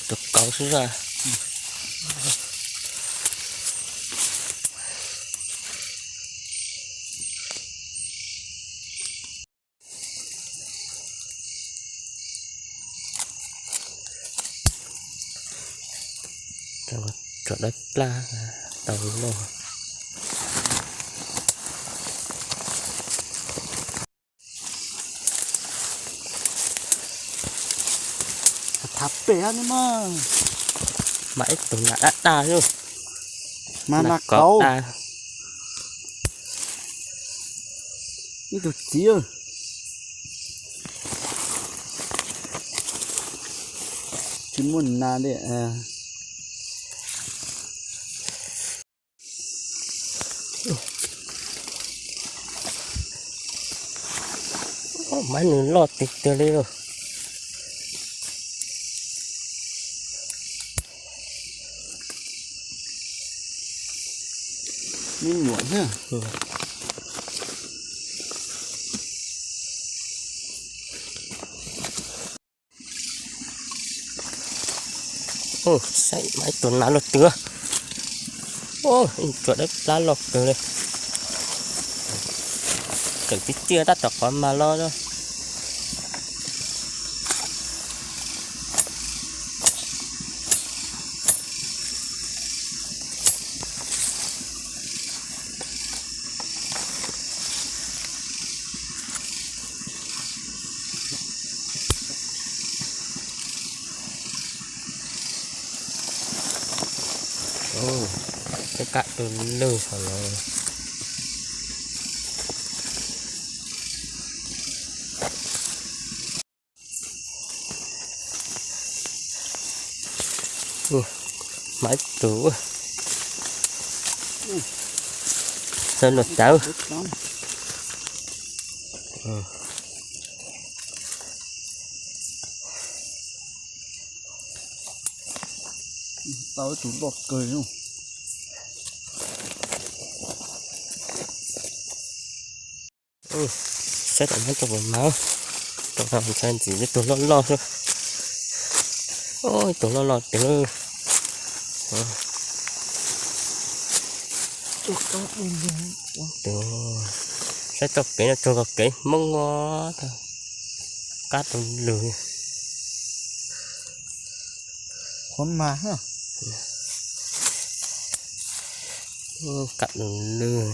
Tus kauv xwb a. Tsuas dawb plab tau loj. Thav pem ne mas. Mas ib tug nas dab dab xwb. Mas nas kauv. Ib tug txiv. Tsis muaj nas li. Mas nws loj tiag tiag li os. Me nyuam thiab. Saib mas ib tug nas luaj twg. Tsuas dawb plab loj kawg li. Tseem tib ciaj tab tom qhov mas los. Peb kab tus lwg hov los. Mas ib tug. Xav luaj tawv. Tau ib tug loj kawg. Saib tom no rau puas mas, rau no ntshai ntxim ib tug loj loj xwb. Ib tug loj loj tiag. Saib txoj kev no txog kev Hmoob os. Kab tus lwg. Qhov mas. Kab tus lwg.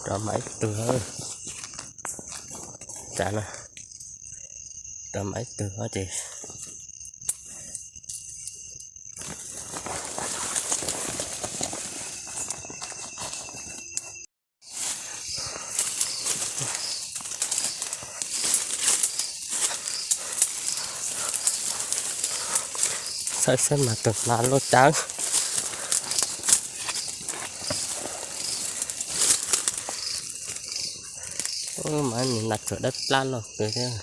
Rov mas ib tug. Tsam no rov mas ib tug ces Saib saib mas tus nas luaj tawv. Mas nws nas tsuas dawb plab loj kawg thiab.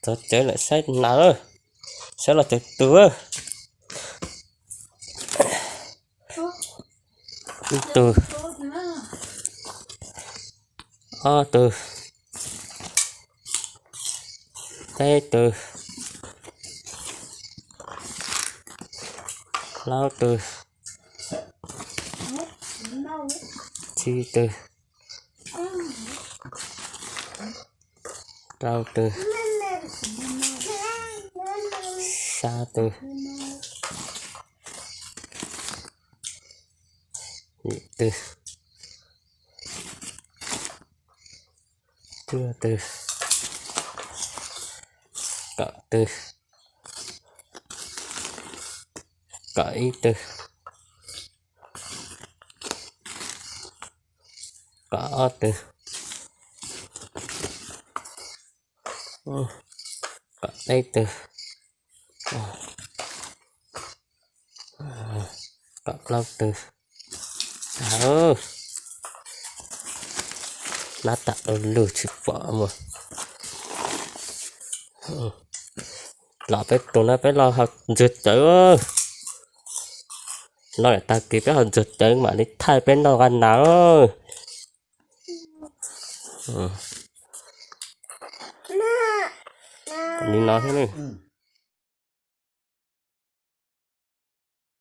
Txog tsev lawm, saib nas, saib los txog tus. Ib tug, ob tug, peb tug, plaub tug, tsib tug, rau tug, xya tug, yim tug, cuaj tug, kaum tug, kaum ib tug, kaum ob tug, Kom peb tug, kom plaub tug. Nab tas ua lug tsis pom mus. Los peb tug no peb los haus ntsuag cawv. Los tag kis peb haus ntsuag cawv mam li thaij peb noj qa nas. Li no thiab ne.